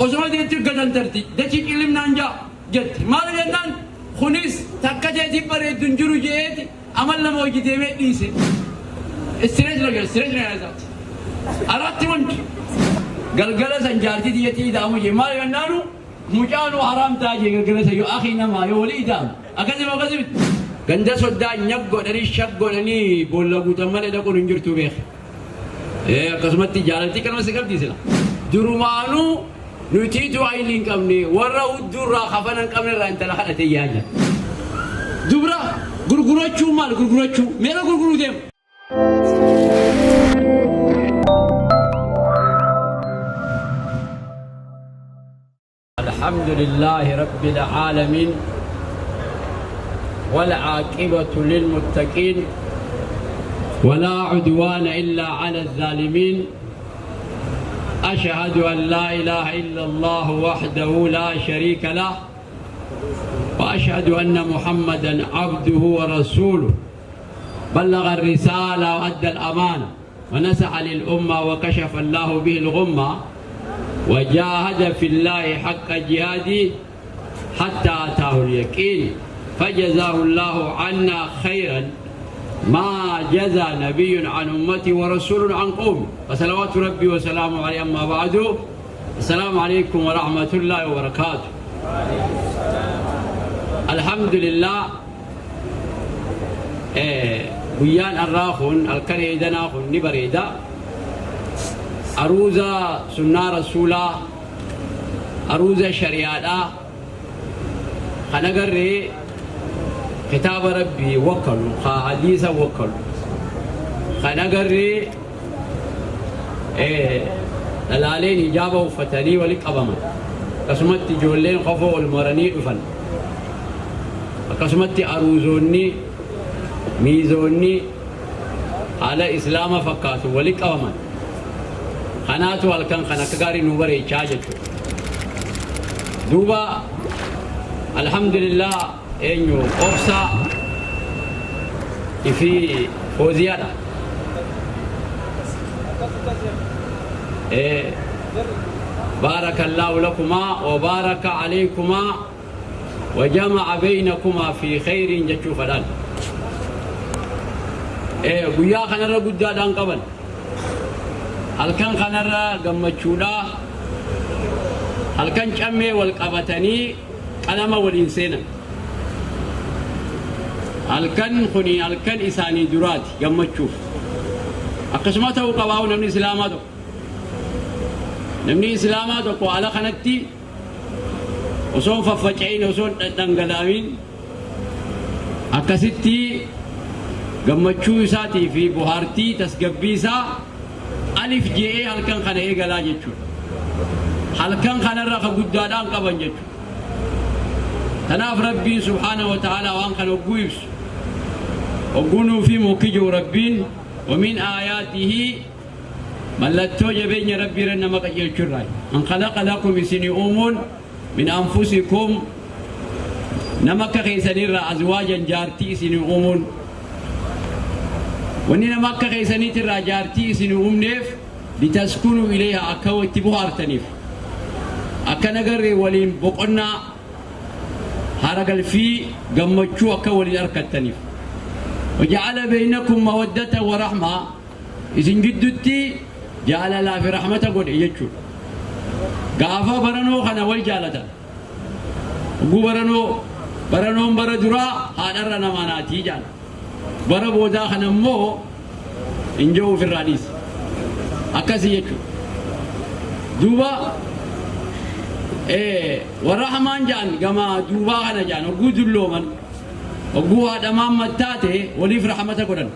Osoma deettu gatantarti. Dachii qillimnaan jaa jetti. Maal jennaan kunis takka teetii bareeddu hin jiru je'eeti amal lama hojii deemee dhiise. Stress laga stress na yaasaati. Aratti wanti galgala san jaartii tiyyatti ida'amu jee maal jennaanu mucaanu haraam ta'a jee galgala san yoo akii namaa yoo walii ida'amu akkasii moo akkasii miti. Ganda soddaa nyag godhanii shag godhanii boolla guutan malee dhaquun hin jirtu beeka. Akkasumatti jaalaltii kanuma si qabdi sila. Durumaanuu nutiitu ayilii hin qabne warra hudduu irraa kafana hin qabne irraa intala kadhate yaa jira. Dubra gurgurachuu maal gurgurachuu meeqa gurguruu deema. الحمد لله رب العالمين والعاقبة للمتقين ولا عدوان إلا على الظالمين أشهد أن لا إله إلا الله وحده لا شريك له وأشهد أن محمدا عبده ورسوله بلغ الرسالة وأدى الأمانة ونسح للأمة وكشف الله به الغمة وجاهد في الله حق جهاده حتى أتاه اليقين فجزاه الله عنا خيرا ما جزى نبي عن أمته ورسول عن قومه فصلوات ربي وسلامه عليه. أما بعد، السلام عليكم ورحمة الله وبركاته. الحمد لله. Guyyaan har'aa kun halkan eedanaa kun ni bareeda. Aruuza sunnaa rasuulaa, aruuza shari'aadhaa kan agarree kitaaba rabbii wakkalu ka hadiisa wakkalu kan agarree dhalaaleen hijaaba uffatanii wali qabaman, akkasumatti ijoolleen kofoo ol maranii dhufan, akkasumatti aruuzoonni miizoonni haala islaama fakkaatu wali qabaman. Kanaatu halkan kan akka gaarii nu bareechaa jechuudha. Duuba alhamdulillah eenyu obsa ifi fooziyaadha. بارك الله لكما وبارك عليكما وجمع بينكما في خير جچو فدان. Guyyaa kanarra guddaadhaan qaban, halkan kanarra gammachuudha, halkan cammee wal qabatanii qalama waliin seenan. Halkan kuni halkan isaanii duraati gammachuuf. Akkasuma ta'uu qabaa namni islaamaa tokko. Namni islaamaa tokko ala kanatti osoo hin faffaca'in, osoo hin dhangala'amin akkasitti gammachuu isaatii fi bohaartii tasgabbii isaa alif je'ee halkan kana eegalaa jechuudha. Halkan kanarra ka guddaadhaan qaban jechuudha. Kanaaf Rabbiin subhaanahu wa ta'aalaa waan kana hogguu ibsu, hogguu nuuf himu kijuu Rabbiin ومن آياته mallattoo jabeenya Rabbii irra nama qajeelchu irraa أن خلق لكم isinii uumuun من أنفسكم nama akka keessanirraa أزواجا jaartii isinii uumuun. Wanni nama akka keessaniitirraa jaartii isinii uumneef لتسكنوا إليها akka itti bohaartaniif, akka nagarree waliin boqonnaa haara galfii gammachuu akka waliin argattaniif. وجعل بينكم مودة ورحمة isin gidduutti jaalalaa fi rahmata godhe jechuudha. Gaafa baranoo kana wal jaalatan. Hogguu baranoo baranoon bara duraa haadharra namaa naatii jaala. Bara boodaa kana immoo hin jiru ofirraa dhiisi. Akkasii jechuudha. Duuba warra hamaan ja'an gama duubaa kana ja'an hogguu dullooman, hogguu haadhamaan mattaate waliif rahmata godhan.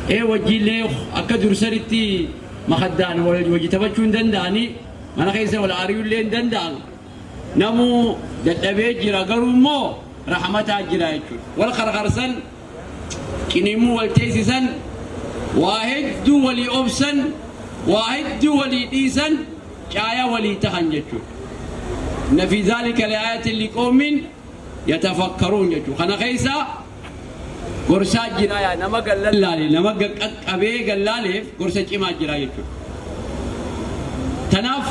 Wajjiillee akka dursanitti makaddaan wajji taphachuu hin danda'anii, mana keessa wal ari'uullee hin danda'an. Namuu dadhabee jira, garuu immoo rahmataa jira jechuudha. Wal qarqarsan, ciniimmuu wal teessisan, waa hedduu walii obsan, waa hedduu walii dhiisan, caaya walii tahan jechuudha. إن في ذلك لآيات لقوم يتفكرون jechuudha. Kana keessa gorsaa jira, yaa nama gallaale, nama qaqqabee gallaaleef gorsa cimaa jira jechuudha. Tanaaf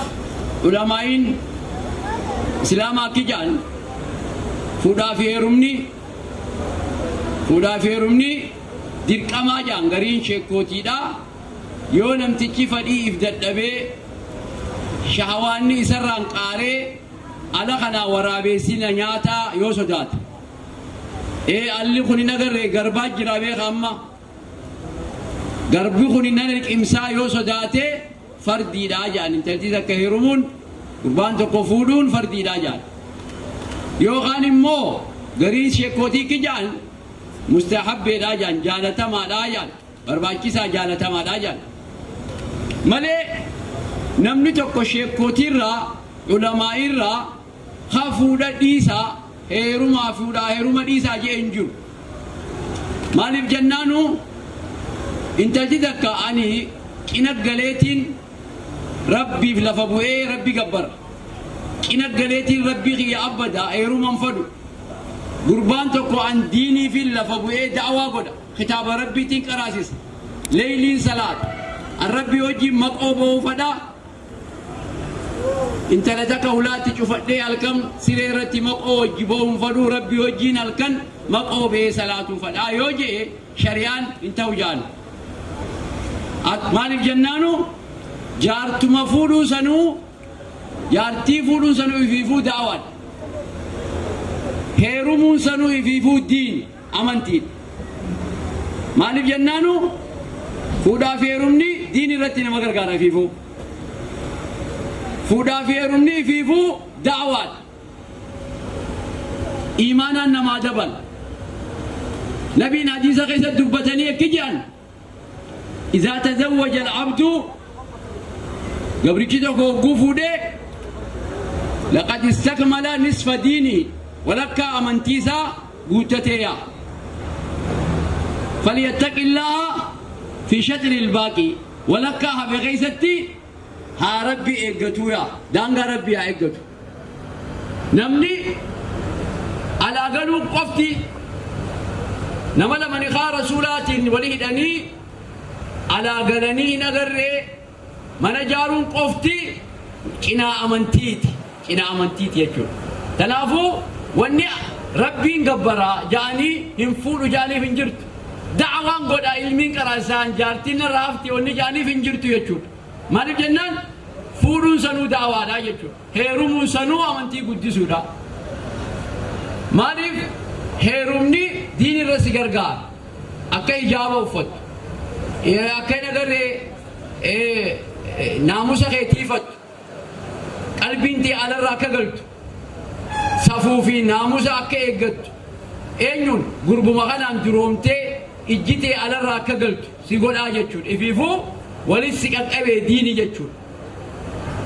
Ulamaa'iin Islaamaa akki ja'an, fuudhaa fi heerumni, fuudhaa fi heerumni dirqamaa ja'an gariin sheekkootiidha. Yoo namtichi fadhii if dadhabee shahawaanni isarraan qaaree ala kanaa waraabeessina nyaataa yoo sodaate. Ee, alli kun hin agarree, garbaa jira beeka, amma garbi kun nan liqimsaa yoo sodaate fardiidha jedhan. Intalti takka heerumuun, gurbaan tokko fuudhuun fardiidha jedhan. Yookaan immoo gariin sheekootii jedhan mustahabbeedha jedhan, jaalatamaadha jedhan, barbaachisaa jaalatamaadha jedhan malee namni tokko sheekootiirraa, ulamaa'iirraa ha fuudha dhiisaa, heerumaa fuudhaa heeruma dhiisaa jee hin jiru. Maaliif jennaanu, intalti takka ani cina galeetiin Rabbiif lafa bu'ee Rabbi gabbara, cina galeetiin Rabbii kiyya abbada, heeruman fadhu. Gurbaan tokko an diinii fi lafa bu'ee da'awaa godha, kitaaba Rabbiitiin qaraasisa, leeyliin salaata, an Rabbii wajjiin maqoo ba'uu fadhaa, intala takka hulaatti cufadhee halkan siree irratti maqoo wajji ba'uun fadhuu, Rabbii wajjiin halkan maqoo ba'ee salaatuu fadhaa yoo je'e, shari'aan hin ta'u jaan. Maaliif jennaanu, jaartuma fuudhuu sanuu, jaartii fuudhuun sanuu ifiifuu da'awaadha. Heerumuun sanuu ifiifuu diini, amantiidha. Maaliif jennaanu, fuudhaa fi heerumni diin irratti nama gargaara ifiifuu. Fuudhaa fi heerumni ifiifuu da'awaadha. Iimaanaan namaa dabala. Nabiin hadiisa keessatti dubbatanii akki jedhan: إذا تزوج العبد، gabrichi tokko hogguu fuudhee، لقد استكمل نصف دينه، walakkaa amantiisaa guuttateeya. فليتق الله في الشطر الباقي، walakkaa hafe keessatti haa Rabbi eeggatuuya, daangaa Rabbi haa eeggatu. Namni alaa galuu qofti, nama lama nikaa Rasuulaatiin wali hidhanii alaa galanii hin agarree, mana jaaruun qofti cinaa amantiiti, cinaa amantiiti jechuudha. Kanaafuu wanni Rabbiin gabbaraa ja'anii hin fuudhu ja'aniif hin jirtu. Da'awaan godha, ilmiin qaraasaan, jaartiin narraa hafti wanni ja'aniif hin jirtu jechuudha. Maaliif jennaan, fuudhuun sanuu da'awaadha jechuudha. Heerumuun sanuu amantii guddisuudha. Maaliif, heerumni diin irra si gargaara. Akka hijaaba uffattu, akka hin agarree naamusa kee tiifattu, qalbiin tee alarraa akka galtu, safuu fi naamusa akka eeggattu, eenyuun gurbuma kanaan duroomtee ijji tee alarraa akka galtu si godhaa jechuudha. Ifiifuu walis si qaqqabee diini jechuudha.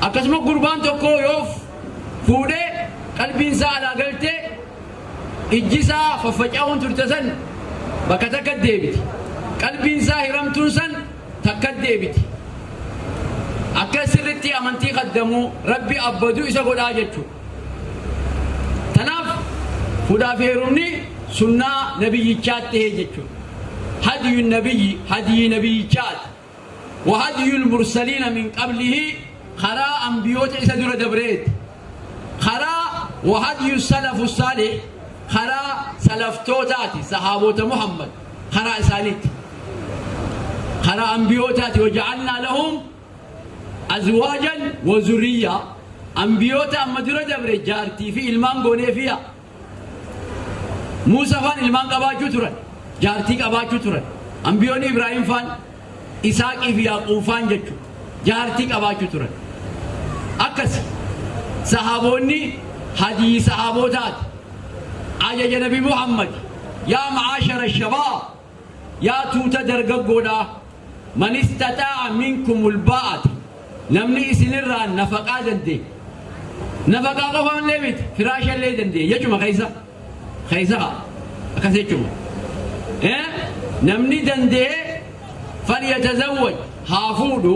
Akkasuma gurbaan tokko yoo fuudhee qalbiin isaa alaa galtee, ijji isaa faffaca'uun turte san bakka takka deebiti. Qalbiin isaa hiramtuun san takka deebiti. Akka sirritti amantii qaddamuu, Rabbi abbaduu isa godhaa jechuudha. Tanaaf fuudhaa fi heerumni sunnaa nabiyyichaatti ta'ee jechuudha. هدي النبي، هدي nabiyyichaati. وهدي المرسلين من قبله، karaa ambiyoota isa dura dabreeti. Karaa وهدي السلف الصالح، karaa salaftootaati, sahaabota Muhammad, karaa isaaniiti. Karaa ambiyootaati. وجعلنا لهم أزواجا وذرية، ambiyoota amma dura dabre jaartii fi ilmaan goonee fiya. Muusaa faan ilmaan qabaachuu turan, jaartii qabaachuu turan. Ambiyoonni Ibraahim faan, Isaaqii fi Yaaqoob faan jechuudha, jaartii qabaachuu turan. Akkas sahaboonni, hadii sahaabotaati. Ajaja Nabi Muhammad: يا معاشر الشباب، yaa tuuta dargaggoodha، من استطاع منكم الباءة، namni isinirraa nafaqaa danda'e. Nafaqaa qofaan miti, firaasha illee danda'e jechuma. Keessa keessa akkas jechuma. Namni danda'e فليتزوج، haa fuudhu.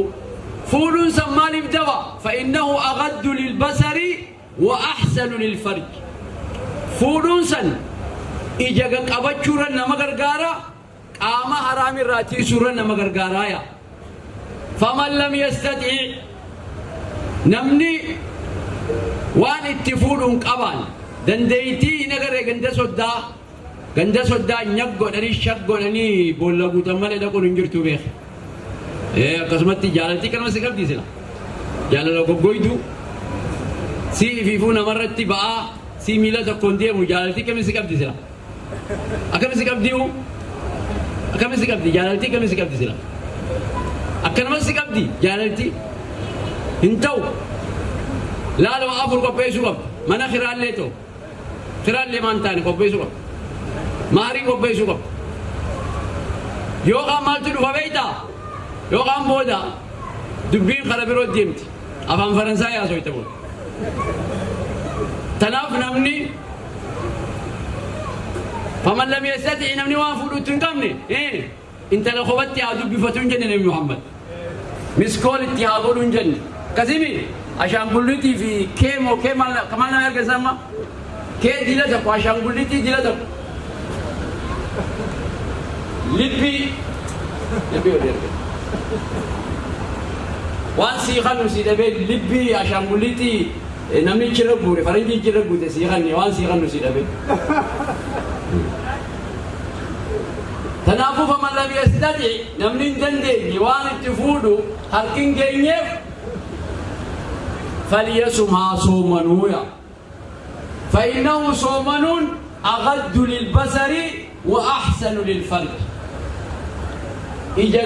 Fuudhuun san maaliif dawa? فإنه أغض للبصر وأحصن للفرج. Fuudhuun san ija qabachuurra nama gargaara, qaama haraamirraa tiisuurra nama gargaaraaya. فمن لم يستطع، Namni waan itti fuudhuun qabaan dandeeytii hin agarree ganda soddaa ganda soddaa nyag godhanii shag godhanii boolla guutan malee dhaquun hin jirtu beeka. Akkasumatti jaalaltii kanuma si qabdi sila. Jaalala goggoydu si ifiifuu namarratti ba'aa si miila tokkoon deemu jaalaltii kami si qabdi sila. Akkami si qabdiu? Akkami si qabdi? Jaalaltii kami si qabdi sila? Akkanuma si qabdi jaalaltii? Hin ta'u. Laaloo afur qopheessuu qabdu. Mana kiraallee ta'u. Kiraallee maan taane qopheessuu qabdu. Maarii qopheessuu qabdu. Yookaan maaltu dhufa beektaa? Yookaan booda dubbiin kara biroo deemti. Afaan Faransaay haasofte booda. Tanaaf namni faman lam yastati namni waan fuudhutti hin qabne intala kophatti haa dubbifatu hin jenne Nabi Muhammad. Miskool itti haa godhu hin jenne. Akkasimi ashaangulliitii fi keemoo kee maal maal nama erga sama kee dila tokko ashaangulliitii dila tokko. Libbii libbii walii erga. Waan sii kannu sii dhabee libbii ashaangulliitii namni ichirra guure faranjii ichirra guute sii kanne waan sii kannu sii dhabee. Kanaafuu faman lam yastati namni hin dandeenye waan itti fuudhu harki hin geenyeef falyasum haa soomanuuya. فإنه صومنون أغض للبصر وأحسن للفرج. إجا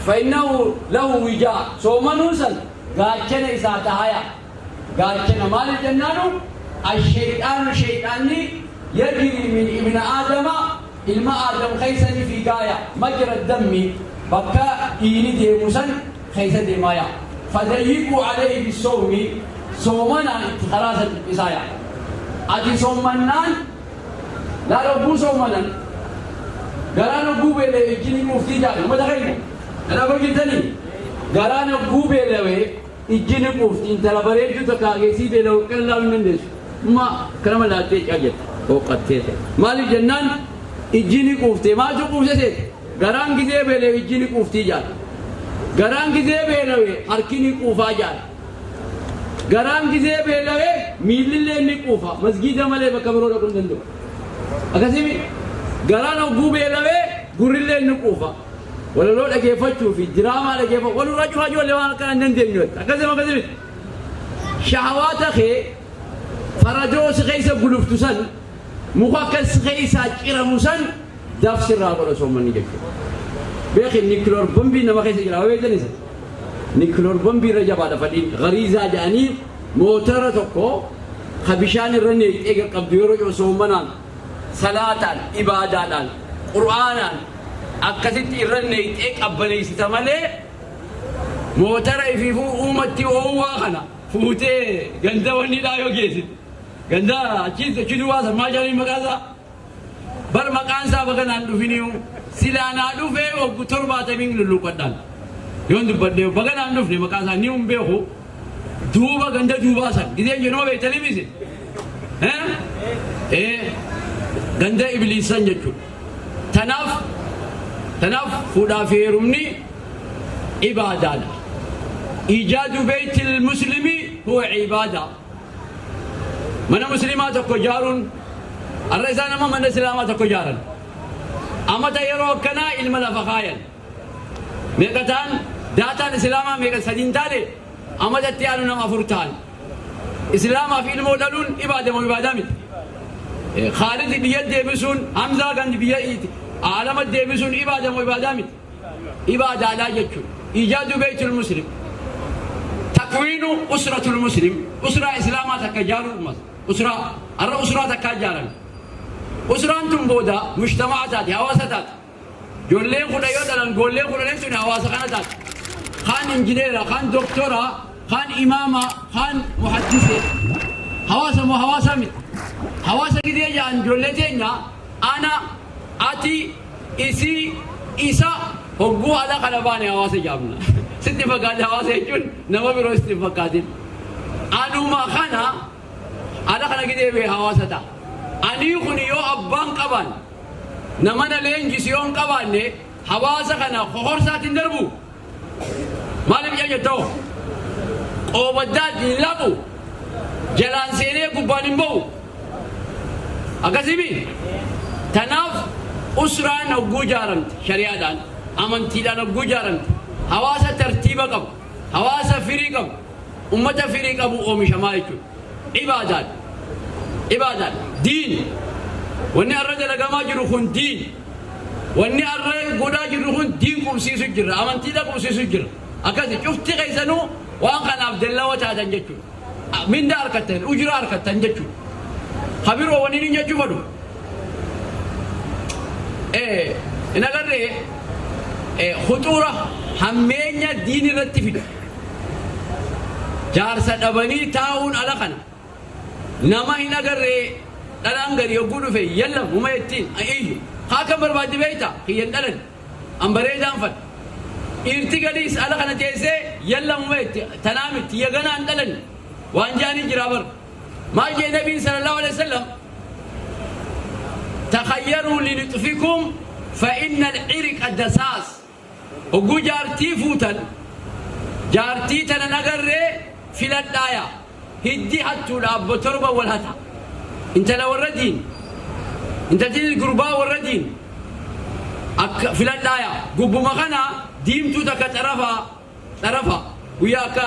فإنه له وجاء صومنون سن قاتشنا إسا تهايا قاتشنا مال الجنان الشيطان شيطاني يجري من ابن آدم الماء آدم خيسني في غاية مجرى الدم بكا إيني ديموسن خيسن ديمايا فضيقوا عليه بالصوم صومنا خلاص إسايا أتي صومنان لا ربو صومنا غرانو غوبه لجيني مفتي جا ما دخلنا أنا بقول تاني غرانو غوبه لوي إجيني مفتي انت لا بريد تكاغيسي بلو كلا من ما كلام لا تيجي أجت وقتته مالي جنان إجيني كوفتي ما جو كوفتي غران كذي بلو إجيني كوفتي جا غران كذي بلو أركيني كوفا جا غران كذي بلو ميللي نكوفا مسجد مالي بكبرو لكم دندو أكاسيمي غران أبو بلو غوريلي نكوفا ولا لو لكيف في دراما لكيف ولا رجل رجل لوانا كان نندم أكاسيم أكاسيمي شهوات أخي فرجوس خيسة قلوفتسن مخاكس خيسة كيرموسن داف سر هذا سومني جك بيخي نيكلور بومبي نما خيسة جرا وين تنسى نيكلور بومبي رجع بعد فدين غريزة جاني موتر تكو خبيشان الرني إيجا قبضيرو جو سومنان صلاة عبادة قرآن أكثت الرني إيج أبني ستملي موتر إفيفو أمتي أوه فوتي غندا وني لا يوجد غندا أكيد كيدوا ما جاني مكازا بر مكان سابقا ندفنيو سلانا دفه وكتر باتمين للوقتان يوند بدي بغنا ندفني مكازا نيوم بيهو دوبا غندا دوبا سان كده جنوب تلفزيون ها إيه غندا إبليس سان تناف تناف فودا فيرمني عبادة إيجاد بيت المسلم هو عبادة من مسلمات كجارون الرئيسان ما من اسلامات كجارن أما تيرو كنا علم لفخايا ميقتان داتان اسلاما ميقت سدين تالي أما تتيانو نما فرتان اسلاما في المودلون عبادة مو عبادة مت خالد بيد ديبسون حمزة كان بيد عالم ديبسون عبادة مو عبادة مت عبادة لا يجو إيجاد بيت المسلم تكوين أسرة المسلم أسرة إسلاما تكجار أسرة أرى أسرة تكجارا أسرة أنتم بودا مجتمعات هواسات جولين خدا يودلن جولين خدا نسون هواس خانات خان إنجنيرا خان دكتورا خان إماما خان محدثة هواس مو هواس مت هواس كده جان جولتين أنا أتي إسي إسا هو على خلبان هواس جابنا ست فقاد هواس يجون نما بيرو ست فقادين أنا ما خنا على خنا كده بهواستا أني خني يو أبان قبان نمنا لين جسيون قبان نه هواسا خنا خور ساتين دربو ما لم يجي تو Qoobaddaat hin labu. Jalaan seenee gubbaan hin ba'u. Akkasimi tanaaf usraan hogguu ijaaramte, shari'aadhaan amantiidhaan hogguu ijaaramte, hawaasa tartiiba qabu, hawaasa firii qabu, ummata firii qabu oomishamaa jechuudha. Ibaadaan, ibaadaan diin. Wanni har'a dalagamaa jiru kun diin. Wanni har'a godhaa jirru kun diin qubsiisu jira, amantiidha qubsiisu jira. Akkasi cufti keessanuu waan kanaaf dallawa taatan jechuudha. Minda harkattan, ujura harkattan jechuudha. Habiroo wanni inni jechuu fedhu. Hin agarree khuxuura hammeenya diin irratti fidu. Jaarsa dhabanii taa'uun ala kana. Nama hin agarree dhalaan gadi yogguu dhufe yalla huma ittiin iyyu. Haa kan barbaadde beektaa kiyyan dhalan an bareedaan fadha. Dhiirti gadiis ala kana teessee yalla huma itti tanaa miti tiyya ganaan dhalan waan jaanii jiraa bar. Maal jee Nabiin sallallahu alaihi wasallam? Takhayyaruu linutfikum fa inna al-irqa dasaas. Hogguu jaartii fuutan jaartii tana nagarree filadhaaya. Hiddi hattuudha abbo torba wal hata. Intala warra diin. Intalti gurbaa warra diin. Akka filadhaaya. Gubbuma kana diimtuu takka xarafa xarafa guyyaa akka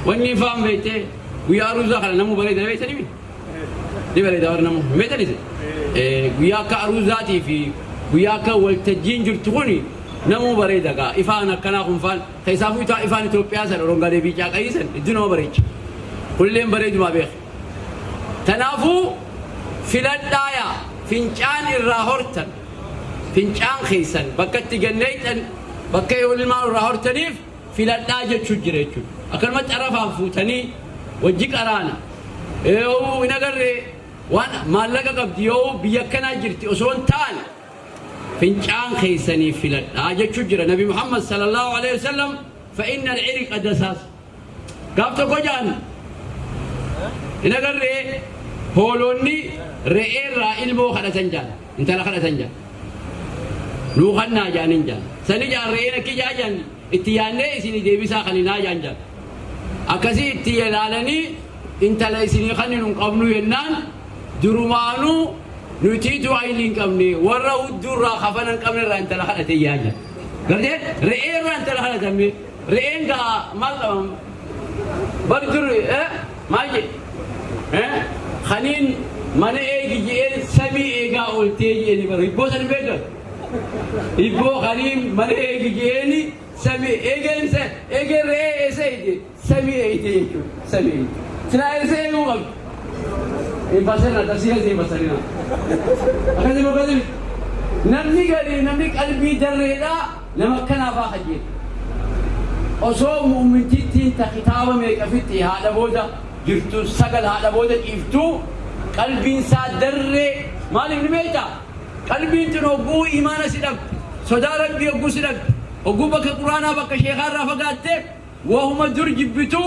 wanni faan beektee guyyaa aruuzaa kana namuu bareeda beektanii mi? Ni bareeda warri namuu hin beektanis? Guyyaa akka aruuzaatii fi guyyaa akka waltajjiin jirtu kuni namuu bareeda gaa ifaan akkanaa kun faan keessaafuu ifaan Itoophiyaa san orongaalee biicaa qayii san iddoo nama bareecha. Kunilleen bareedumaa beeka. Kanaafuu filadhaaya fincaan irraa hortan, fincaan keessan bakka itti ganneeyxan, bakka ilmaan irraa hortaniif filadhaa jechuu jira jechuudha. Akkanuma xarafaan fuutanii wajji qaraana. Yoo hin agarree waan maallaqa qabdi yoo biyya akkanaa jirti osoo hin taane fincaan keessanii filadhaa jechuu jira. Nabi Muhammad sallallahu alaihi wasallam fa inna al-irqa dasaas. Gaaf tokko jaan hin agarree hoolonni re'eerraa ilmoo kadhatan jaan, intala kadhatan jaan. Nuu kannaa jaanin jaan. Sani jaan re'een akki jaa jaan itti yaannee isinii deebisaa kaninaa jaan jaan. Akkasii itti ilaalanii intala isinii kanninu hin qabnu jennaan durumaanuu nutiitu ayilii hin qabne warra hudduurraa kafana hin qabne irraa intala kadhate yaa jaan. Gartee re'eerraa intala kadhatan mee. Re'een gaa maal qaba? Bar dur maal jedhe? Kaniin mana eegi je'een samii eegaa ooltee je'eni bara. Hibboo san hin beektan? Hibboo kaniin mana eegi je'eeni samii eegeen eegeen re'ee eessa eegde? Samii eegde jechuudha. Samii eegde. Silaa eessa eeguu qabdi? Hin fasirina, tafsiira isin hin fasirina. Akkasii akkasii namni gadi namni qalbii darreedhaa nama akkanaa faa kajeela. Osoo mu'mintittiin ta kitaaba meeqa fixxe haadha booda jirtu sagal haadha booda ciiftuu qalbiin isaa darree maaliif ni beektaa? Qalbiin tun hogguu imaana si dhabde, sodaa Rabbii hogguu si dhabde, hogguu bakka Qur'aanaa bakka sheekaa irraa fagaatte wahuma dur jibbitu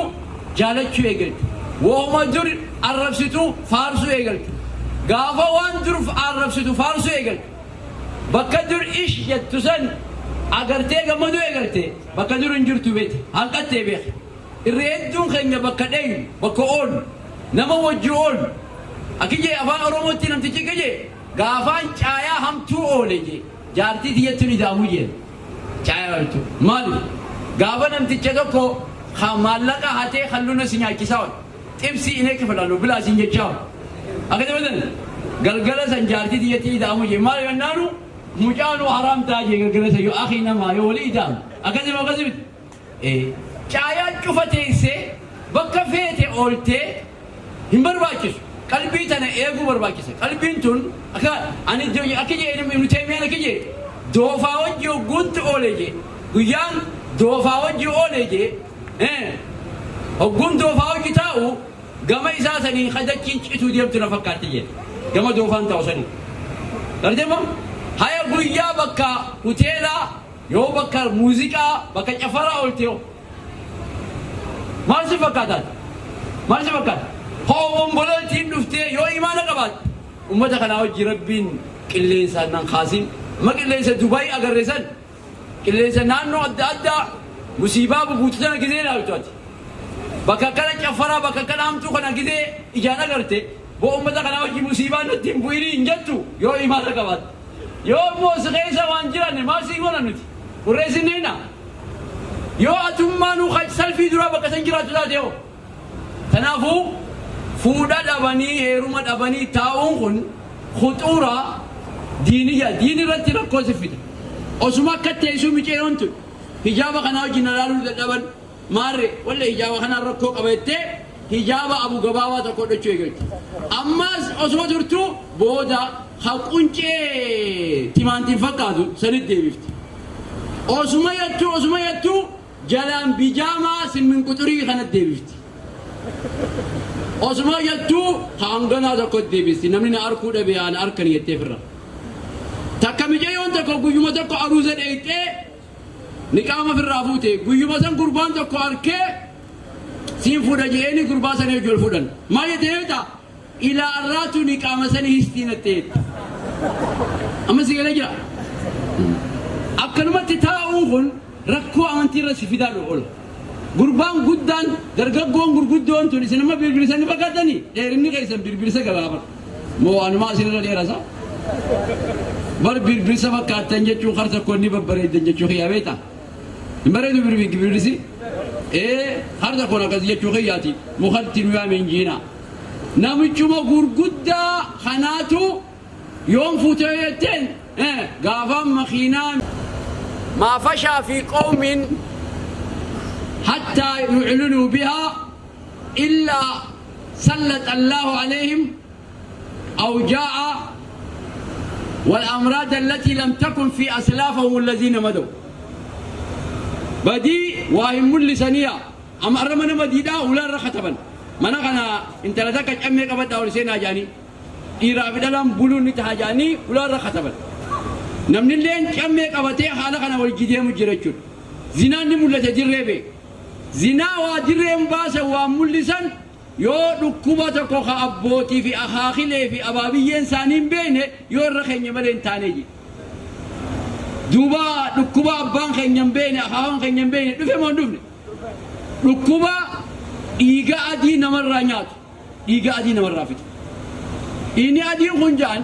jaalachuu eegalte. Wahuma dur arrabsitu faarsuu eegalte. Gaafa waan dur arrabsitu faarsuu eegalte. Bakka dur ish jettu san agartee gammaduu eegalte, bakka dur hin jirtu beete hanqattee beeke. Irra hedduun keenya bakka dheynu, bakka oollu, nama wajji oollu. Akki jee afaan Oromootti namtichi akka jee gaafaan caayaa hamtuu oole jee jaartii tiyyatti ni daamu jeen. Caayaa hamtuu. Maaliif? Gaafa namticha tokko ka maallaqa hatee halluna si nyaachisaa oole. Xibsii inee kifalalu bilaa siin jechaa oole. Akka jedhan galgala san jaartii tiyyatti ida'amu jee maal jennaanu mucaanu haraam ta'a jee galgala san yoo akii namaa yoo walii ida'amu. Akkasii moo akkasii miti? Caayaa cufa teessee bakka feete ooltee hin barbaachisu. Qalbii tana eeguu barbaachisa. Qalbiin tun akka ani akka jee Ibnu Teymiyaan akka jee doofaa wajji hogguutti oole jee guyyaan doofaa wajji oole jee hogguun doofaa wajji taa'u gama isaa saniin kadachiin cituu deemtu na fakkaatti jee gama doofaan taa'u saniin. Gartee moo haya guyyaa bakka hoteelaa yoo bakka muuziqaa bakka cafaraa oolte yoo maal si fakkaataati? Maal si fakkaata? Hoo obomboleettiin dhuftee yoo imaana qabaatte ummata kanaa wajji Rabbiin qilleensaan nan kaasin. Amma qilleensa Dubaay agarre san, qilleensa naannoo adda addaa Musiibaa bubuutu sana gizee ilaaltu ati. Bakka kana caffaraa bakka kana hamtuu kana gizee ijaan agarte boo uummata kanaa hojii musiibaa nutti hin bu'inii hin jettu yoo imaana qabaatte. Yoo immoo si keessa waan jiran maal sii goona nuti? Qurreessinneena. Yoo atummaanuu salfii duraa bakka san jiraattu taate hoo? Kanaafuu fuudha dhabanii heeruma dhabanii taa'uun kun khuxuura diiniyya diin irratti rakkoo si fida. Osuma akka teessuu miceeyoon tun hijaaba kanaa wajjin na laaluu dadhaban maarre walla hijaaba kanaan rakkoo qaba jettee hijaaba abu gabaabaa tokko hodhachuu eegalti. Ammaas osuma turtuu booda ha quncee timaantiin fakkaatu sanitti deebifti. Osuma yattuu osuma yattuu jalaan bijaamaa simmin quxurii kanatti deebifti. Osuma jettuu hanganaa tokkotti deebisti. Namni na arkuu dhabe haa na arkani jettee firra. Takka micayyoon tokko guyyuma tokko aruuza dheeyxee niqaama firraa fuute. Guyyuma san gurbaan tokko arkee siin fuudha je'eeni gurbaa sanii wajji wal fuudhan. Maal jettee beektaa? Ilaa arraatu niqaama sanii histii natti jette. Amma si galee jira. Akkanumatti taa'uun kun rakkoo amantii irra si fidaa oola. Gurbaan guddaan dargaggoon gurguddoon tun isin amma birbirsa ni fakkaatanii dheerinni keessan birbirsa gabaaba. Moo anumaa isinirra dheerasa? Bar birbirsa fakkaattan jechuun kar tokko ni babbareeddan jechuu kiyyaa beektaa? Hin bareedu birbirsi? Ee har tokkoon akkas jechuu kiyyaati mukatti nu yaame hin jiinaa. Namichuma gurguddaa kanaatu yoom fuutee jetteen gaafaan makiinaa ما فشى في قوم حتى يعلنوا بها إلا سلط الله عليهم أو جاء والأمراض التي لم تكن في أسلافهم الذين مدوا. بدي واهم لسانية أم أرمنا مديدا ولا رختبا mana kana intala takka cammee qabadhaa ol seenaa jaanii dhiiraa fi dhalaan buluun ni taha jaanii ulaarra kataban. Namni illeen cammee qabatee haala kana wal jideemu jira jechuudha. Zinaan ni mul'ate dirree bee. Zinaa waa dirreen baasan waan mul'isan yoo dhukkuba tokko ka abbootii fi akaakilee fi abaabiyyeen isaanii hin beekne yoo irra keenya malee hin taane jedhe. Duuba dhukkuba abbaan keenya hin beekne akaakoon keenya hin beekne dhufe moo hin dhufne? Dhukkuba dhiiga adii namarraa nyaatu dhiiga adii namarraa fixu. Dhiigni adiin kun jaan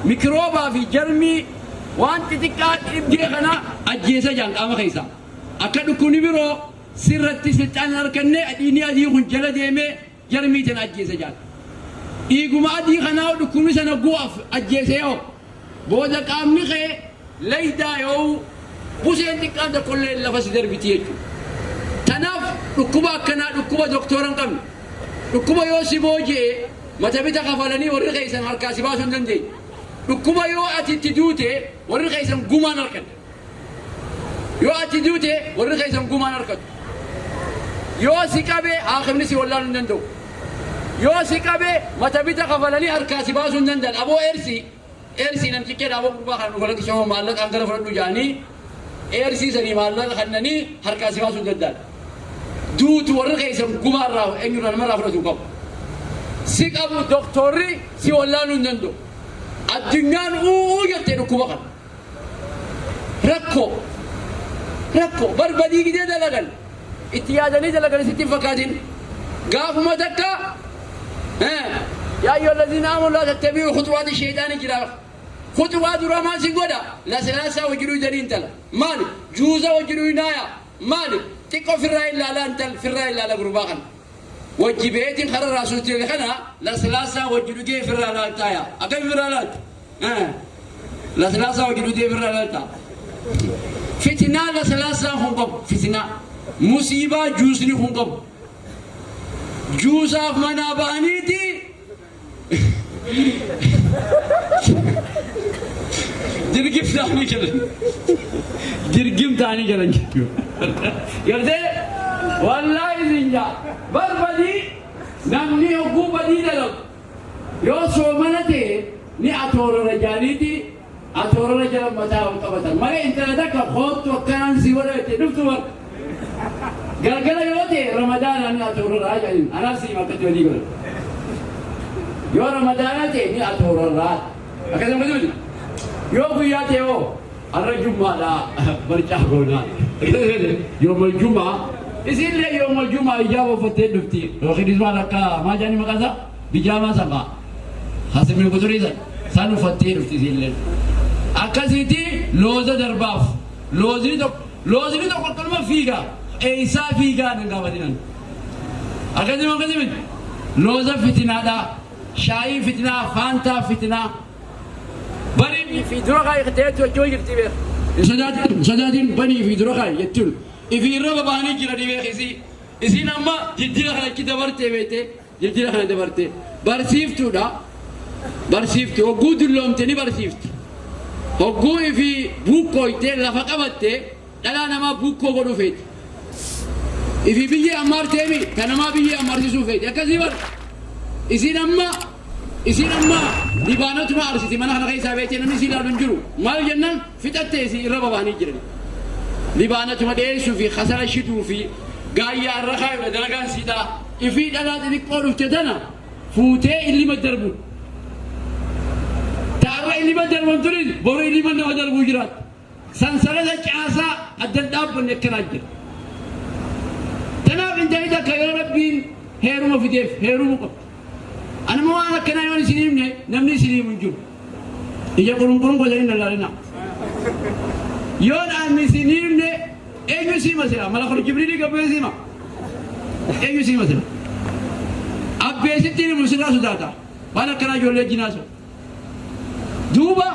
mikroobaa fi jarmii waan xixiqqaa dhibdee kana ajjeesa jaan qaama keessaa. Akka dhukkubni biroo sirratti silxaan hin arganne dhiigni adii kun jala deemee jarmii tana ajjeesa jaan. Dhiiguma adii kanaa dhukkubni sana gu'aaf ajjeese yoo booda qaamni kee laydaa yoo buseen xiqqaan tokkollee lafa si darbiti jechuudha. Tanaaf dhukkuba akkanaa dhukkuba doktora hin qabne. Dhukkuba yoo si booji'e mata bita kafalanii warri keessan harkaa si baasuu hin dandeenye. Dhukkuba yoo ati itti duute warri keessan gumaan harkatu. Yoo ati duute warri keessan gumaan harkatu. Yoo si qabe haakimni si wallaaluu hin danda'u. Yoo si qabe mata bita kafalanii harkaa si baasuu hin danda'an. Aboo eersii eersii namticha aboo gurbaa kana nu falaqqisoo maallaqaan gara fudhadhu jaanii eersii sanii maallaqa kannanii harkaa si baasuu hin danda'an. Duutu warri keessan gumaarraa eenyurraa namarraa fudhatu hin qabu. Si qabu doktorri si wallaaluu hin danda'u. Addunyaan uuu jettee dhukkuba kana. Rakkoo rakkoo barbadii gidee dalagan itti yaadanii dalagan sitti hin fakkaatin. Gaafuma takka yaa ayyuha allazina aamanu laa tattabi'uu khuxuwaati shayxaani jira. Khuxuwaa duraa maal si godha? Laslaasaa wajji dhuydanii intala. Maali? Juuza wajji dhuynaaya. Maali? Xiqqoo firraa ilaalaa intal firraa ilaala gurbaa kana. Wajji beetiin karaa raasuutti kana laslaasaa wajji dhugee firraa ilaaltaaya. Akkami firraa ilaalta? Laslaasaa wajji dhugee firraa ilaalta. Fitinaa laslaasaan kun qabu fitinaa. Musiibaa juusni kun qabu. Juusaaf manaa ba'aniiti dirgim ta'anii galan. Dirgim ta'anii galan jechuudha. Gartee wallaahi isin jaa barbadii namni hogguu badii dalagu yoo soomana ta'e ni atoorara jaaniiti atoorara jala mataa ol qabatan malee intala takka koottu akkanaan si godha jettee dhuftu bar galgala yoo ta'e ramadaanaa ni atoorara jedhaniin anaaf si hima akkatti walii godhan yoo ramadaanaa ta'e ni atoorara akkasuma miti yoo guyyaa ta'e hoo Har'a jummaadha barcaa goonaa. Yoomal jumaa isinillee yoomal jumaa ijaaba uffattee dhufti. Yookiinis maal akka maal jedhanii maqaa isaa bijaamaa sanaa. Hasimni kuturii san san uffattee dhufti isinillee. Akkasiiti looza darbaaf loozni tokko akkanuma fiiga eeysaa fiigaa nan gaafatinan. Akkasuma akkasuma looza fitinaadha. Shaayii fitinaa, faantaa fitinaa. Banii fi dura kaayee ta'etti hojii jirti beek. Sodaatiin banii fi dura kaayee jechuun ifi irra baba'anii jiranii beek isii. Isiin amma jijjiira kana achi dabartee beekte jijjiira kana dabartee barsiiftuudha. Barsiiftu hogguu dulloomte ni barsiifti. Hogguu ifi buukkooytee lafa qabatte dhalaa namaa buukkoo godhuu feeti. Ifi biyyi ammaarteemi ta namaa biyyi ammaarsiisuu feeti. Akkasii bar isiin amma libaanotuma arsiti mana kana keessaa beektee namni isii ilaalu hin jiru. Maal jennaan fixattee isii irra baba'anii jiran. Libaanotuma dhiyeessuu fi kasala shiduu fi gaayyaa irra kaayudha dalagaan siidhaa. Ifii dhalaa xixiqqoo dhufte tana fuutee illima darbu. Taarra illima darban turis boru illima nama darbuu jiraatu. Sansalata caasaa addan dhaabbanne akkanaa jira. Tanaaf intalli takka yoo Rabbiin heeruma fideef heerumuu qabdi. Anuma waan akkanaa yoon isin himne namni isin himu hin jiru. Ija qurunqurun godhanii na laalina. Yoon ani isin himne eenyu si hima sila? Malakul Jibriilii gabbee si hima. Eenyu si hima sila? Abbeesitti himu sirraa sodaata. Waan akkanaa ijoollee jinaa soda. Duuba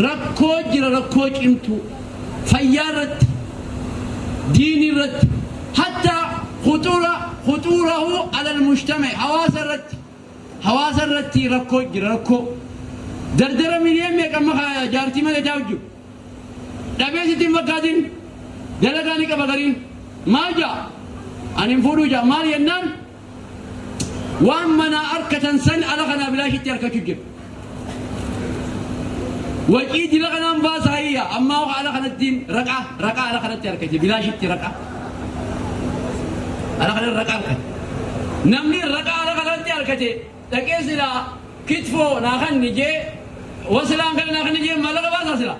rakkoo jira rakkoo cimtuu fayyaa irratti diinii irratti hatta khuxura khuxurahu alal mujtama hawaasa irratti hawaasa irratti rakkoo jira rakkoo dardara miliyoon meeqa amma jaartii malee taa'u jiru dhabee sitti hin fakkaatin dalagaa ni qaba gariin maal jaa ani hin fuudhuu jaa maal jennaan waan manaa arkatan san ala kanaa bilaashitti arkachuu jira. Wacii dila kanaan baasaa hiyya ammaa waxa ala kanattiin raqaa raqaa ala kanatti arkate bilaashitti raqaa. Ala kanatti raqaa arkate. Namni raqaa ala kanatti arkate dhaqee silaa kitfoo naa kanni jee wasilaan kana naa kanni jee maallaqa baasaa silaa.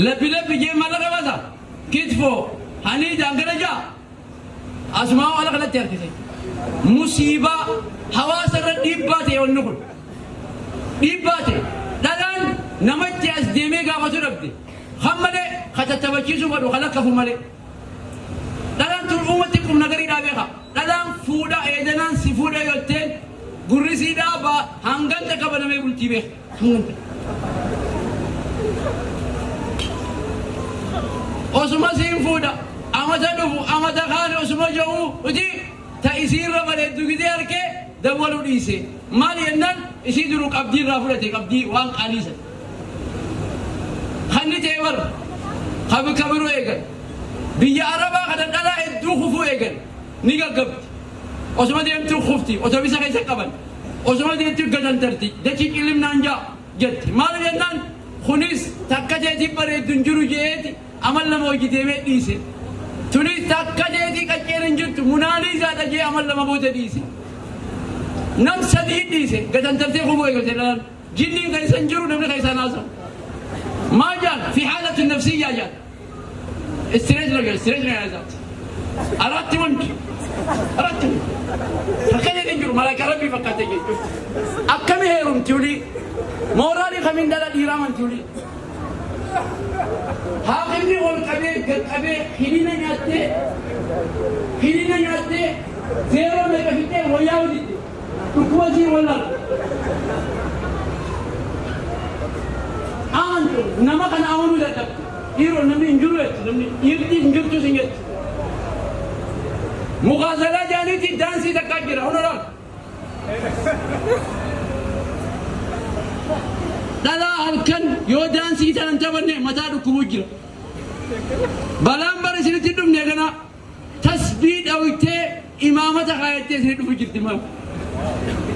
Labbi labbi jee maallaqa baasaa. Kitfoo hanii hangana jaa asumaa ala kanatti harkise. Musiibaa hawaasa irra dhiibbaa ta'e wanni kun. Dhiibbaa ta'e dhalaan namatti as deemee gaafatu dhabde. Kan malee katattabachiisuu godhu kan lakkafu malee. Dhalaan tun uumatti qubna gariidhaa beeka. Dhalaan fuudha eedanaan si fuudha yotteen gurri sii dhaabaa hangan takka banamee bultii beeka. Hangan takka. Osuma siin fuudha amata dhufu amata kaane osuma jiru uti ta isiirra bareeddu gidee harkee dawwaluu dhiise. Maal jennaan isii duruu qabdii irraa fudhate qabdii waan qaalii sana. Kanni ta'e bar kabi kabiruu eegan. Biyya Arabaa kana dhalaa hedduu kufuu eegan ni gaggabdi. Osuma deemtuu kufti otobisa keessa qaban. Osuma deemtuu gatantarti dachii qillimnaan jaa jetti. Maal jennaan kunis takka teetii bareeddu hin jiru jeeti amal lama hojii deemee dhiise. Tunis takka teetii qacceen hin jirtu munaaliizaadha jee amal lama booda dhiise. Nam sadii dhiise gatantartee kufuu eegalte dhalaan. Jinniin keessa hin jiru namni keessa naasa. Maal jaan fi haalatu nafsiyyaa jaan. Stress ነገር stress ነው የያዛት። አራት ወንድ አራት ወንድ fakkaatee hin jiru malaaka rabbii fakkaatee jechuudha. Akkami heerumti olii mooraalii kamiin dhala dhiiraa manti olii. Haakimni ol qabee gad qabee hiliina nyaattee zeeroo meeqa fixee wayyaa hojjette dhukkuba sii wallaala. Amantu nama kana amanuu dadhabde. Dhiiroo namni hin jiru jetti namni dhiirti hin jirtu sin jetti. Mukaazalaa jaaniitti daansii takkaa jira honoraal. Dhalaa halkan yoo daansii sana hin taphanne mataa dhukkubuu jira. Balaan bara isinitti dhufne kana tasbii dhawitee imaamata kaayattee isinii dhufu jirti mala.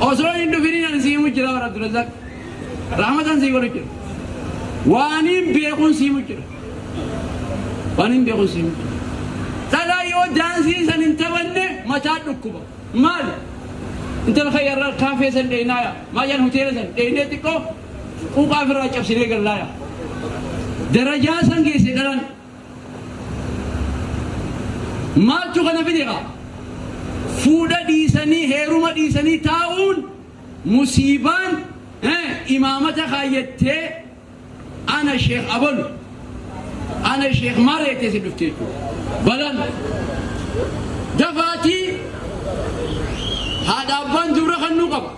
Osoo hin dhufiniin ani sii himu jira bara Abdulrazak. Rahmatan sii godhu jira. Waaniin beekuun sii himu jira. Waaniin beekuun sii himu jira. Dhalaa yoo daansii san hin taphanne mataa dhukkuba. Maali? Intala khayyarraa kaafee san dheenaaya. Maal jedhan hoteela san dheenee xiqqoo Quuqaa ofirraa cabsinee gallaaya. Darajaa san geesse dhalan. Maaltu kana fide kaa? Fuudha dhiisanii heeruma dhiisanii taa'uun musiibaan imaamata kaayyattee ana sheekh abalu ana sheekh maal jettee si dhufte jechuudha. Balaan dafaatii haadha abbaan dubra kennuu qaba.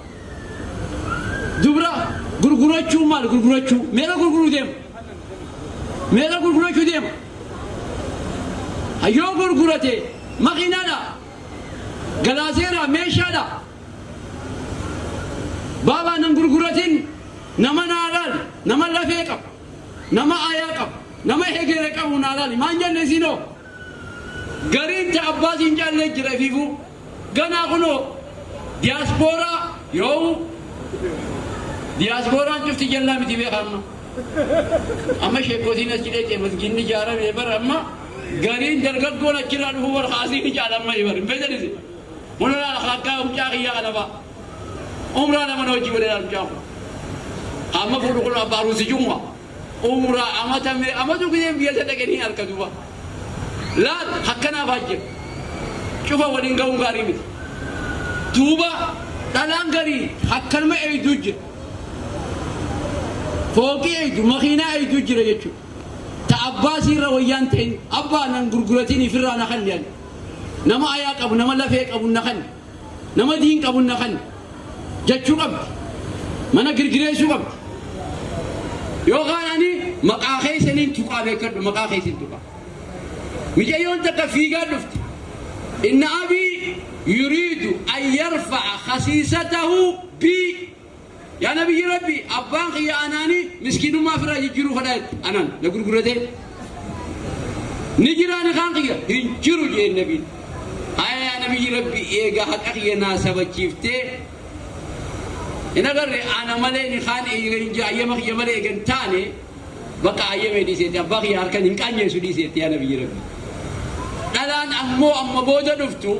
Dubra gurgurachuu maal gurgurachuu? Meeqa gurguruu deema? Meeqa gurgurachuu deema? Hayyoo gurgurate makiinaadha, galaaseera, meeshaadha. Baabaa nan gurguratin, nama naa laali, nama lafee qabu, nama ayaa qabu, nama hegere qabu naa laali. Maan jenne isinoo? Gariin ta abbaa siin jaallee jira ifiifuu. Ganaa kunoo diyaaspooraa yoo diyaaspooraan cufti jallaa miti beeka amma. Amma sheekootiin achi dheete masgiinni ijaarame bara amma gariin dargaggoon achirraa dhufu bar kaasii ni caala amma bar hin beektanis. Muna laala akka mucaa kiyyaa kana fa'a. Umraa nama hojii godhee laala mucaa kun. Amma fuudhu kun abbaa ruusi jumma. Umraa amata mee amatu giseen biyya isa dhaqanii harka duuba. Laal akkanaaf jira. Cufa waliin ga'uun gaarii miti. Duuba dhalaan garii akkanuma eeyduu jira. Fooqii eeydu, makiinaa eeyduu jira jechuudha. Ta abbaa siirra wayyaan ta'in abbaa nan gurguratiin ifirraa na kanni ani. Nama ayaa qabu, nama lafee qabu na kanni. Nama diin qabu na kanni. Jechuu qabdi. Mana girgireessuu qabdi. Yookaan ani maqaa keessaniin tuqaa beekadhu, maqaa keessaniin tuqaa. Micayyoon takka fiigaa dhufti. Inna abii yuriidu an yarfa'a khasiisatahu bi. Yaa nabiyyi Rabbi, abbaan kiyya anaanii miskiinummaa ofirraa jijjiiruu fedha jette. Anaan na gurguratee. Ni jiraa ni kaan kiyya hin jiru jeen nabiin. Haya yaa nabiyyi Rabbi, eega haqa kiyya naa sabachiiftee hin agarre ana malee ni kaan eega hin jira ayyama kiyya malee eega hin taane bakka ayyamee dhiiseetti abbaa kiyya harkan hin qaanyeessu dhiiseetti yaa nabiyyi Rabbi. Dhalaan ammoo amma booda dhuftu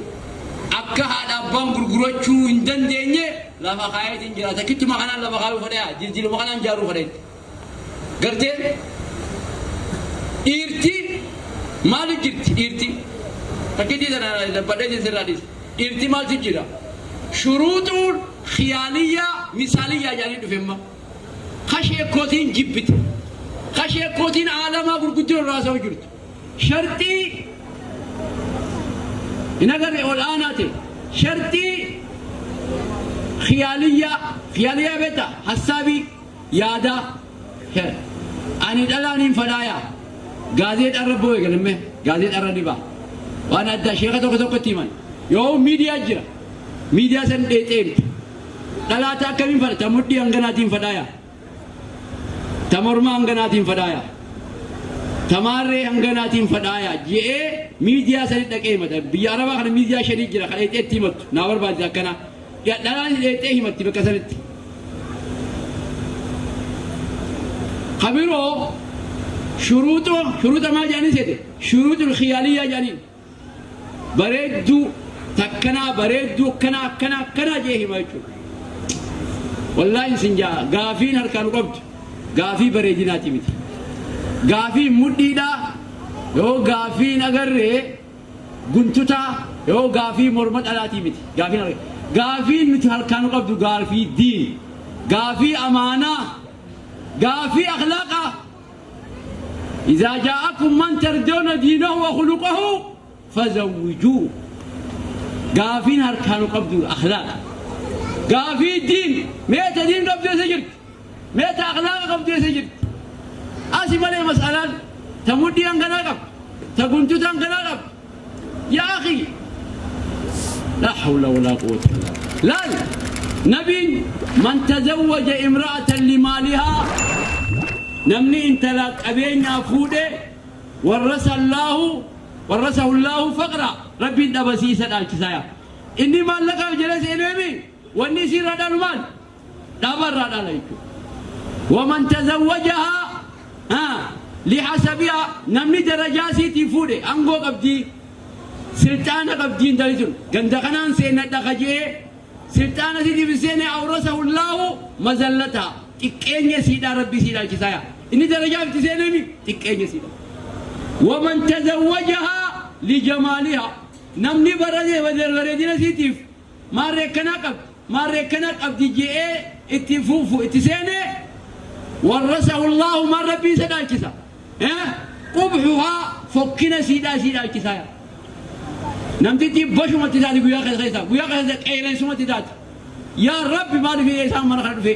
akka haadha abbaan gurgurachuu hin dandeenye lafa kaayeetiin jira. Takkituma kanaan lafa kaayuu fedha, jijjiiruma kanaan jaaruu fedha. Gartee dhiirti maali jirti dhiirti? Takkittii sana dabbadhee sirraa dhiisa. Dhiirti maaltu jira? Shuruuxuun khiyaaliyyaa misaaliyyaa jedhanii dhufe amma. Kasheekootiin jibbite. Kasheekootiin aalamaa gurguddoo irraa haasa'u jirtu. Sharxii hin agarre ol aanaa ta'e. Sharxii khiyaaliyyaa, khiyaaliyyaa beektaa? Hassaabii yaadaa. Ani dhalaan hin fadhaayaa. Gaazeexaarra bo'e galme, gaazeexaarra ni ba'a. Waan addaa sheeka tokko tokkotti himan. Yoo miidiyaa jira, miidiyaa san dheexee himta. Dhalaata akkamiin fadha? Ta mudhii hanganaatiin fadhaayaa. Ta morma hanganaatiin fadhaayaa. Ta maarree hanganaatiin fadhaayaa je'ee miidiyaa sani dhaqee himata. Biyya Arabaa kana miidiyaa shanii jira kan dheexee itti himattu. Naa barbaachisa akkanaa. Dhalaan dheexee himatti bakka sanitti. Kabiroo shuruuxoo shuruuxa maal jedhanii seete? Shuruuxul khiyaaliyyaa jedhaniin. Bareedduu takkanaa bareedduu akkanaa akkanaa akkanaa jee hima jechuudha. Wallaahi isin jaa gaafiin harkaan qabdu gaafii bareedinaati miti. Gaafii mudhiidhaa yoo gaafiin agarree guntutaa yoo gaafii morma dhalaatii miti. Gaafiin gaafiin nuti harkaan qabdu gaafii diin, gaafii amaanaa, gaafii akhlaaqaa. إذا جاءكم من ترضون دينه وخلقه فزوجوه. قافين هركانوا قبضوا أخلاق، قافي الدين، ميت دين قبضوا سجرت، ميت أخلاق قبضوا سجرت. أسي مالي مسألة تمدي أنقناقب تقنتو تنقناقب يا أخي لا حول ولا قوة إلا بالله. لا نبي من تزوج امرأة لمالها نمني انت لا قبينا فوده ورث الله ورثه الله فقرا ربي دبسيسا الكسايا إني مال لك جلس إنمي وإني سير المال دبر عليك. ومن تزوجها لحسبها نمني درجاتي تفوده أنغو قبدي سلطان قبدي دلتون غندخنان سينا دخجي سلطان سيدي بسينا أورثه الله مزلتها Xiqqeenya siidhaa Rabbii sii dhaalchisaa yaa. Inni darajaaf itti seeneemi xiqqeenya siidha. Waman tazawwajahaa lijamaalihaa, namni bareedina siitiif maarree akkanaa qabdi, maarree akkanaa qabdi je'ee itti fuufu itti seenee, warrasahu Allaahu, maal Rabbii isa dhaalchisa? Qubxuhaa, fokkina siidhaa sii dhaalchisaa yaa. Namtichi bashumatti taati guyyaa keessa keessa, guyyaa keessa qeereensumatti taati. Yaa Rabbi, maaliif isaan mana kana dhufe?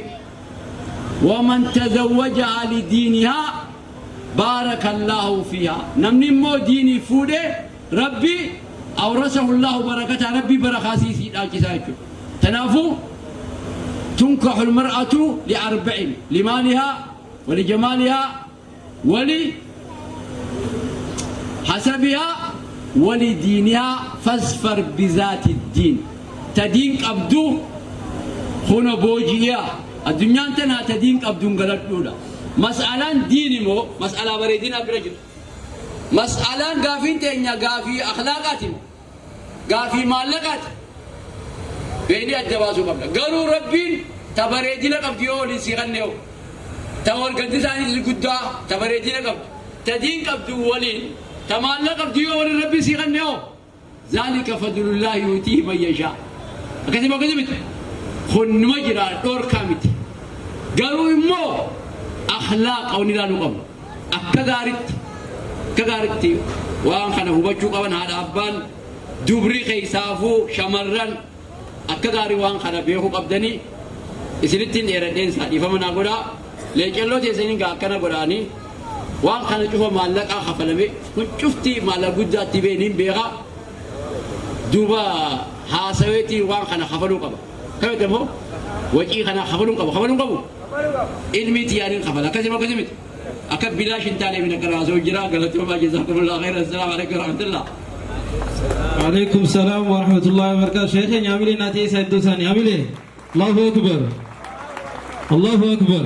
Waman tazawwajahaa lidiinihaa baaraka Allaahu fiihaa, namni immoo diinii fuudhe Rabbi awrasahu Allaahu barakataa, Rabbi barakaa sii dhaalchisaa jechuudha. Tanaafuu tunkaxu lmar'atu liarba'in: limaalihaa, walijamaalihaa, wali hasabihaa, walidiinihaa. Fasfar bizaati diin, ta diin qabdu kuna booji'iyaa. Addunyaan tanaa ta diin qabduun galadhuudha. Mas'alaan diin immoo mas'alaa bareedinaa bira jiru? Mas'alaan gaafiin teenya gaafii akhlaaqaati moo gaafii maallaqaati? Beekni adda baasuu qabna. Garuu Rabbiin ta bareedina qabdu yoo waliin sii kanne hoo, ta warganti isaaniitis guddaa, ta bareedina qabdu, ta diin qabdu waliin ta maallaqa qabdu yoo waliin Rabbiin sii kanne hoo? Zaalika fadlullaahi yuutiihi man yashaa. Akkasii moo akkasii miti? Kun numa jira, dhoorkaa miti. Garuu immoo akhlaaqa wanni ilaaluu qabnu. Akka gaaritti waan kana hubachuu qaban haadha abbaan dubri, keessaafuu shamarran, akka gaarii waan kana beekuu qabdanii. Isinittiin dheeradheensa, dhiifama naa godhaa. Leecalloo teessaniin gaa akkana godhaanii waan kana cufa maallaqaa kafalame kun cufti maallaqa guddaatti beeniin beekaa. Duuba haasaweetii waan kana kafaluu qaba. Kamete immoo wacii kana kafaluu qaba, kafaluu qabu. Ilmi tiyaaniin kafala. Akkasii akkasii miti? Akka bilaash hin taane min akkana haasa'u jira. Galatoomaa, jazakumullah khairan. Assalaamu alaikum warahmatullah. وعليكم السلام ورحمة الله وبركاته. شيخي عاملين ناتي سيدو ثاني عاملين. الله أكبر، الله أكبر.